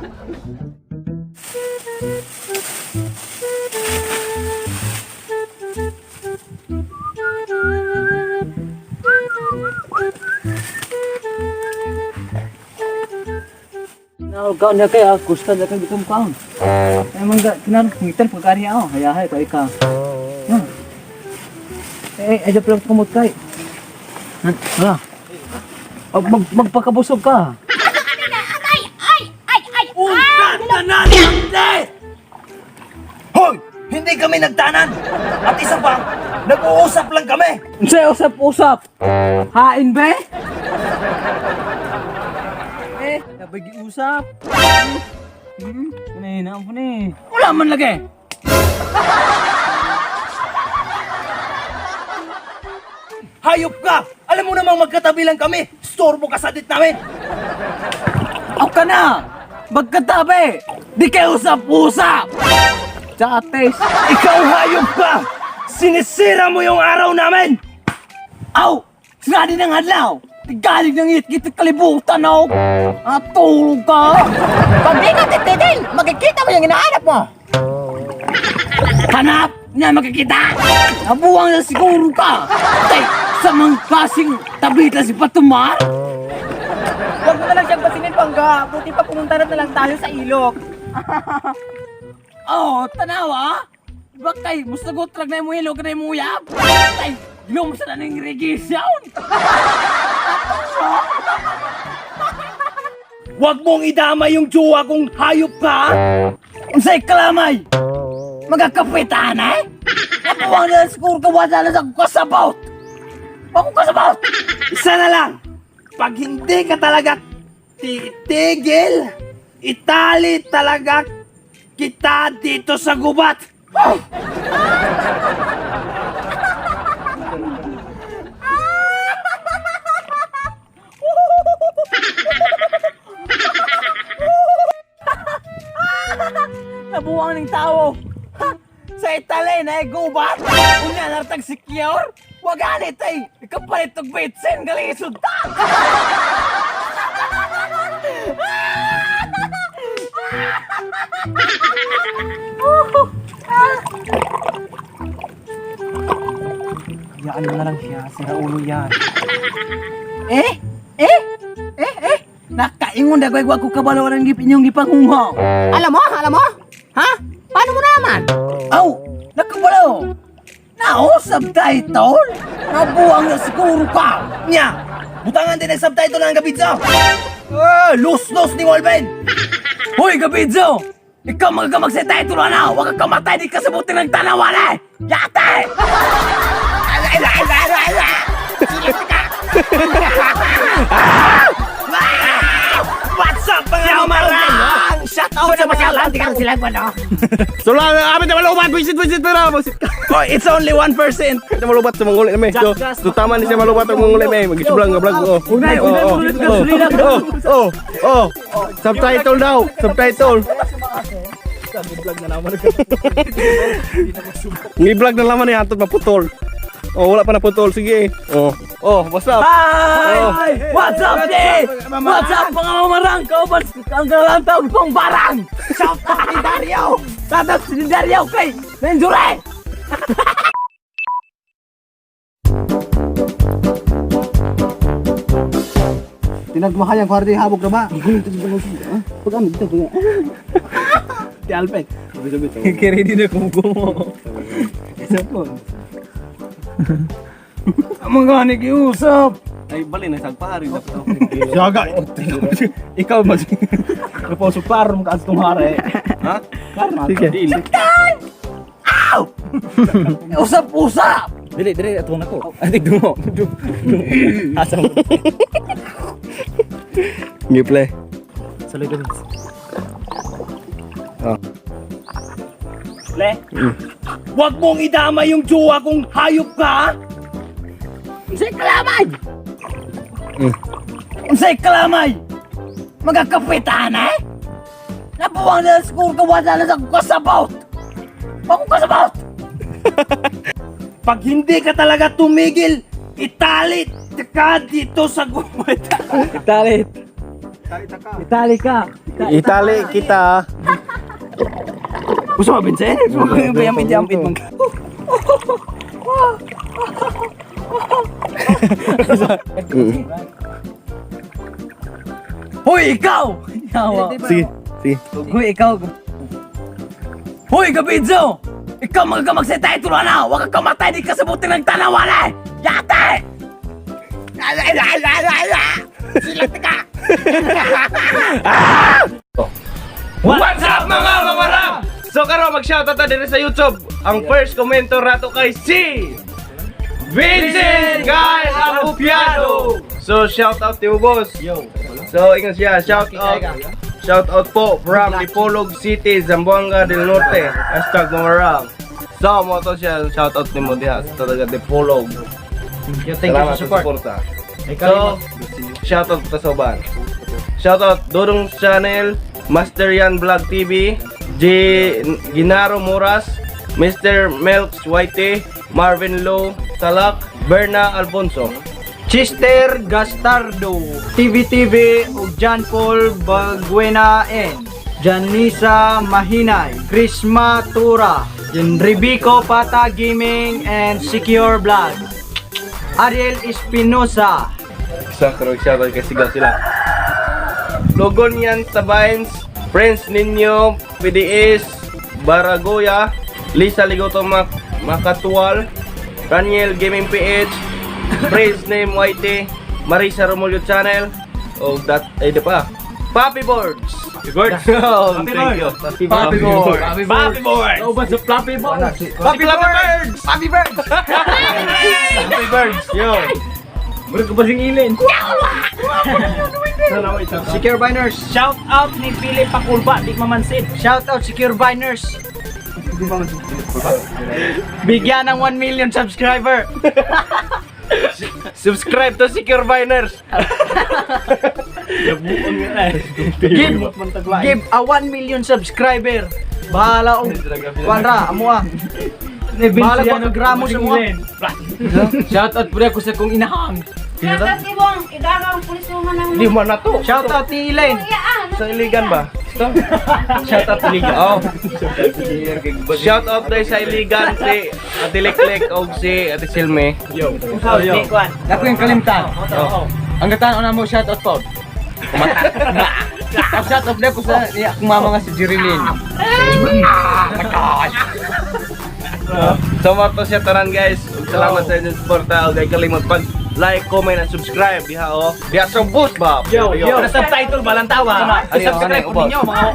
Now, na kay gusto na kay gutom ka. Ay mangga kinar ngitan pagkari ako. Hayahay kay ka. Eh, eh, adyo lang kumot kay. Hala. Oh, magpakabusog ka. Hoy! Hindi kami nagtanan! At isa pa, nag-uusap lang kami! Unsay usap-usap? Hain be? Eh, nabagi usap. Kanina po ni. Wala man lagi. Hayop ka! Alam mo namang magkatabi lang kami! Storbo ka sa dit namin! Aw ka na! Magkatabi! Di kayo usap-usap! Chates! Ikaw hayop ka! Sinisira mo yung araw namin! Aw! Sinadi ng adlaw! Di galing ng ngit-ngit at kalibutan, aw! Ah, tulog ka! Pag di ka titigil, makikita mo yung hinahanap mo. Hanap! Na makikita! Nabuwang na siguro ka! Tay! Sa mga klaseng tabita si Patumar! Huwag mo na lang siyang basingin, Pangga. Buti pa pumunta na lang tayo sa ilog. Oh, tanawa! Iba kay, musagot rag na yung ilog na yung uyab! Tay! Gilom sa na ng regisyon! Huwag mong idama yung jowa kong hayop ka! Unsay kalamay! Magkakapitan eh? Nabuwang na siguro ka wala na sa kasabot! Ako kasabot! Isa na lang! Pag hindi ka talaga titigil, itali talaga kita dito sa gubat! Nabuwang ng tao! Ha? Sa Italy na gubat! Unya nartag secure! Wag anit ay! Ikapalit og bitsin galisod ta! Hayaan mo na lang siya. Sira ulo yan. Eh? Eh? Eh? Eh? Nakaingon na ko ko kabalo ang inyong gipanghunghong. Alam mo? Alam mo? Ha? Paano mo naman? Aw! Nakabalo! Nao, subtitle? Nabuwang na siguro ka! Nya! Butangan din ang subtitle ng Gabitso! Ah, lus-lus ni Wolven! Hoy, Gabidzo! Ikaw magagamag sa title na! Huwag kang kamatay, di ka sabutin ng tanawan eh! Yate! What's up mga marang? Shout out sa mga So lang, amin na malubat, buisit, buisit, pero buisit. Oh, it's only 1%! Kita malubat sa manguli namin. So tama ni siya malubat ang manguli namin. Mag-vlog, vlog. Oh. Unay, unay, Oh, ulit ka, oh, sulila. Oh, oh, oh. Subtitle daw, subtitle. Ngi-vlog na laman ni hantod maputol. Oh, wala pa naputol. Sige. Oh, oh, what's up? Hi! What's up, di? What's up, mga mamarang? Kauban, ang galantaw pang barang! Shout out ni Dario! Shout out si Dario kay Nenjure! Tinagmahal yung kwarto yung habog na ba? Pag ano dito? Ti Alpen. Kaya na kumukumo. Isa po. Ang mga nakiusap. Ay, bali na sagpari. Siyaga. Ikaw mag Kaposo paro mo kaadtong hare. Ha? Sige. Dili. Usap-usap! Dili, dili, atuwang ako. Ay, dumo. Asa mo? Ngi play. Saloy ka. Oh. Le, huwag mong idama yung jowa kong hayop ka! Unsay kalamay! Unsay kalamay! Magkakapitan eh? Nabuwang na siguro ka wala na sa kasabot! Ako kasabot! Pag hindi ka talaga tumigil, itali ka dito sa gubat. Italit. Itali ka. Itali kita. Gusto mo, Vincent? Gusto mo yung man ka. Hoy, ikaw! Yawa. Sige, sige. Hoy, ikaw. Hoy, Gabinzo! Ikaw mga sa titulo na! Huwag kang kamatay, di ka sa buti ng tanawan eh! Yate! Silat ka! What's up, mga mamarap? So karon mag-shoutout ta diri sa YouTube. Ang first commenter rato kay si Vincent Guy Apupiano. So shoutout to you, boss. Yo. So ingon siya, shoutout. Shoutout po from Dipolog City, Zamboanga del Norte. #mamarap. So mo to siya, shoutout nimo diha sa talaga Dipolog. Thank you Salamat sa support. suporta. So, shoutout ta sa uban. Shoutout Dodong Channel, Master Yan Vlog TV, G Ginaro Moras, Mr. Melks Whitey, Marvin Lo Salak, Berna Alfonso. Chester Gastardo, TVTV ug John Paul Baguena N, Janisa Mahinay, Krisma Tura, Ribico Pata Gaming and Secure Vlog, Ariel Espinosa, Sa karong shoutout kay sigaw sila. Logon yan Tabines, Friends Ninyo, PDS, Baragoya, Lisa Ligoto Makatual, Raniel Gaming PH, Praise Name YT, Marisa Romulio Channel, o that, ay di pa. Papi Boards! Boards! Oh, thank you. Papi Boards. Papi Boards! Oh, ba sa Fluffy Boards? Papi Birds! Papi Birds! Papi Birds! Yo! Mura ko ba sing ilin? Secure Biners. Shout out ni Philip Pakulba, di mamansin. Shout out Secure Biners. Bigyan ng 1 million subscriber. Subscribe to Secure Biners! Give a 1 million subscriber. Bahala og kuan ra amo ah. Bahala ko gramo sa mo. Shout out pala ko sa kong inahan. Shout out ibong, idagaw ang pulis mo ng Di man na to. Shout out ni Elaine. Iyaan. Sa Iligan ba? Shout out Iligan. Oh. Shout out dahil sa Iligan si Ate Leklek o si Ate Silme. Yo. Ako yung kalimtan. Ang gataan na mo shout out po. Ang shout out ko sa akong mama nga si Jerilyn. So mo to siya tanan, guys. Ug salamat sa inyong suporta ug ay kalimot pag like, comment and subscribe diha oh. Diha sa boost ba? Yo, yo. Subtitle ba lang tawa? Ano, Subscribe po ano, ninyo mga